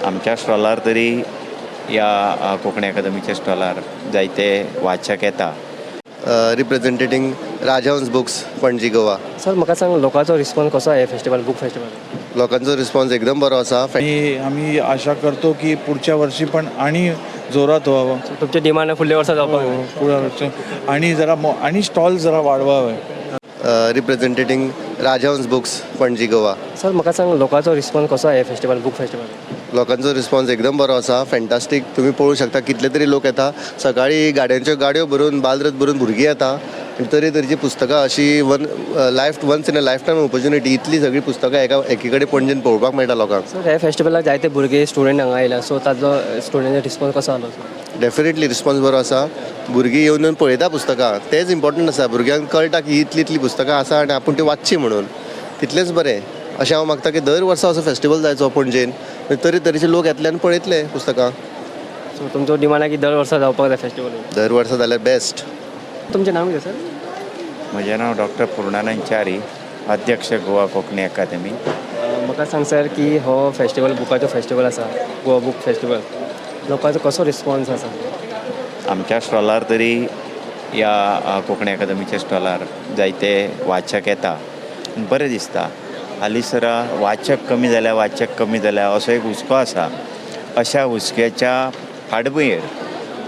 आमच्या स्टॉलार तरी ह्या कोंकणी अकादमीच्या स्टॉलार जायते वाचक येता. रिप्रेझेंटेटिंग राजहंस बुक्स, पणजी, गोवा. सर, म्हाका सांग, लोकांचो रिस्पॉन्स कसो आहे फेस्टिवल, बूक फेस्टिवल? लोकांचो रिस्पॉन्स एकदम बरो आसा. आणि आम्ही आशा करतो की पुढच्या वर्षी पण आणि जोरात व्हावं. तुमचे डिमांड फुडल्या वर्सा जावपाक जाय. पुढल्या वर्षी आणि जरा आणि स्टॉल जरा वाढवावे. रिप्रेझेंटेटिंग राजहंस बुक्स, पणजी, गोवा. सर, म्हाका सांग, लोकांचो रिस्पॉन्स कसो आहे फेस्टिवल, बूक फेस्टिवल? लोकांचो रिस्पॉन्स एकदम बरो आसा, फॅन्टास्टीक. तुमी पळोवंक शकता, कितले तरी लोक येता. सकाळी गाडयांच्यो गाडयो भरून, बालरथ भरून भुरगीं येता आनी तरेतरेचीं पुस्तकां. अशी one life once in a life time opportunity, इतली सगळीं पुस्तकां एका एकी कडेन पणजेन पळोवपाक मेळटा लोकांक. सर, हे फेस्टिवलाक जायते भुरगे, स्टुडंट हांगा आयला, सो ताजो स्टुडंटाचो रिस्पॉन्स कसो आलो सर? डेफिनेटली रिस्पॉन्स बरो आसा. भुरगीं येवन येवन पळयता पुस्तकां. तेंच इम्पॉर्टंट आसा. भुरग्यांक कळटा की इतली इतली पुस्तकां आसा आनी आपूण ती वाचची म्हणून. तितलेंच बरें. अशें हांव मागता की दर वर्सा असो फेस्टिवल जायचो पणजेन, तरेतरेचे लोक येतले आनी पळयतले पुस्तकां. सो तुमचो डिमांड आहे की दर वर्सा जावपाक जाय फेस्टिवल? दर वर्सा जाल्यार बेस्ट. तुमचें नांव कितें सर? म्हजें नांव डॉक्टर पूर्णानंद च्यारी, अध्यक्ष, गोवा कोंकणी अकादमी. म्हाका सांग सर, की हो फेस्टिवल बुकाचो फेस्टिवल आसा, गोवा बूक फेस्टिवल, लोकांचो कसो रिस्पॉन्स आसा? आमच्या स्टॉलार तरी ह्या कोंकणी अकादमीच्या स्टॉलार जायते वाचक येता. बरें दिसता. हालींसरा वाचक कमी जाल्या, वाचक कमी जाल्या असो एक हुस्को आसा. अशा हुस्क्याच्या फाटभुंयेर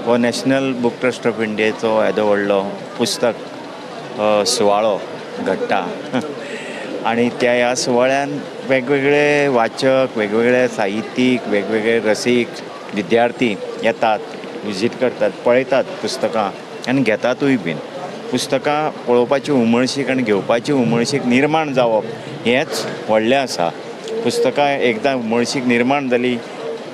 हो नॅशनल बूक ट्रस्ट ऑफ इंडियेचो येदो व्हडलो पुस्तक सुवाळो घडटा आनी त्या ह्या सुवाळ्यान वेगवेगळे वाचक, वेगवेगळे साहित्यीक, वेगवेगळे रसीक, विद्यार्थी येतात, विजीट करतात, पळयतात पुस्तकां आनी घेतातूय बीन. पुस्तकां पळोवपाची उमळशीक आनी घेवपाची उमळशीक निर्माण जावप हेंच व्हडलें आसा. पुस्तकां एकदां उमळशीक निर्माण जाली,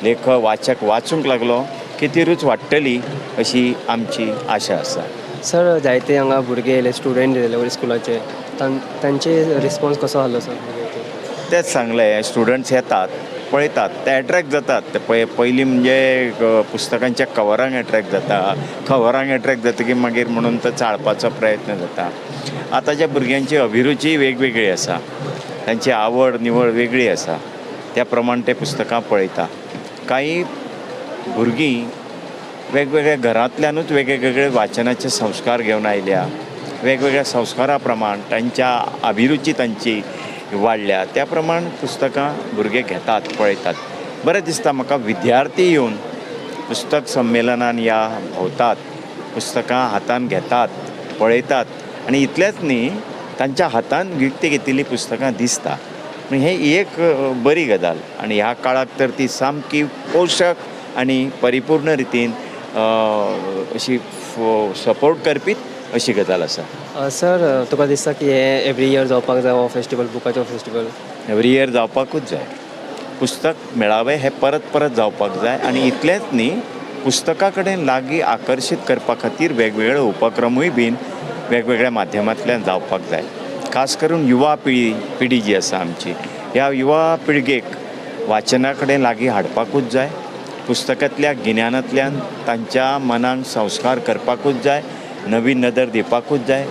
लेखक, वाचक वाचूंक लागलो की ती रूच वाडटली अशी आमची आशा आसा. सर, जायते हांगा भुरगे येयले, स्टुडंट येयले स्कुलाचे, तांचे रिस्पॉन्स कसो आसलो सर भुरग्यांचे? तेच सांगलें, स्टुडंट्स येतात, पळयतात, ते एट्रेक्ट जातात. ते पळय, पयलीं म्हणजे पुस्तकांच्या कवरांक एट्रेक्ट जाता. कवरांक एट्रेक्ट जातकीर मागीर म्हणून तो चाळपाचो प्रयत्न जाता. आतांच्या भुरग्यांची अभिरुची वेगवेगळी आसा, तांची आवड निवड वेगळी आसा, त्या प्रमाण ते पुस्तकां पळयता. कांय भुरगीं वेगवेगळ्या घरांतल्यानूच वेगवेगळे वाचनाचे संस्कार घेवन आयल्या. वेगवेगळ्या संस्कारा प्रमाण तांच्या अभिरुची तांची वाडल्या. त्या प्रमाण पुस्तकां भुरगे घेतात, पळयतात. बरें दिसता म्हाका, विद्यार्थी येवन पुस्तक संमेलनान ह्या भोंवतात, पुस्तकां हातान घेतात, पळयतात आनी इतलेंच न्ही, तांच्या हातान विकती घेतिल्लीं पुस्तकां दिसता. हे एक बरी गजाल आनी ह्या काळाक तर ती सामकी पोशक आनी परिपूर्ण रितीन अशी सपोर्ट करपीत अशी गजाल आसा. सर, तुका दिसता की हे एवरी इयर जावपाक जाय हो फेस्टिवल, बुकाचो फेस्टिवल? एवरी इयर जावपाकूच जाय. पुस्तक मेळावे हे परत परत जावपाक जाय आनी इतलेंच न्ही, पुस्तका कडेन लागीं आकर्शीत करपा खातीर वेगवेगळे उपक्रमूय बीन वेगवेगळ्या माध्यमांतल्यान जावपाक जाय. खास करून युवा पिळगी जी आसा आमची, ह्या युवा पिळगेक वाचना कडेन लागीं हाडपाकूच जाय. पुस्तकांतल्या गिन्यानांतल्यान तांच्या मनाक संस्कार करपाकूच जाय, नवी नदर दिवपाकूच जाय.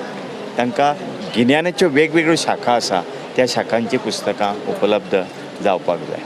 तांकां गिन्यानाच्यो वेगवेगळ्यो शाखा आसा, त्या शाखांचीं पुस्तकां उपलब्ध जावपाक जाय.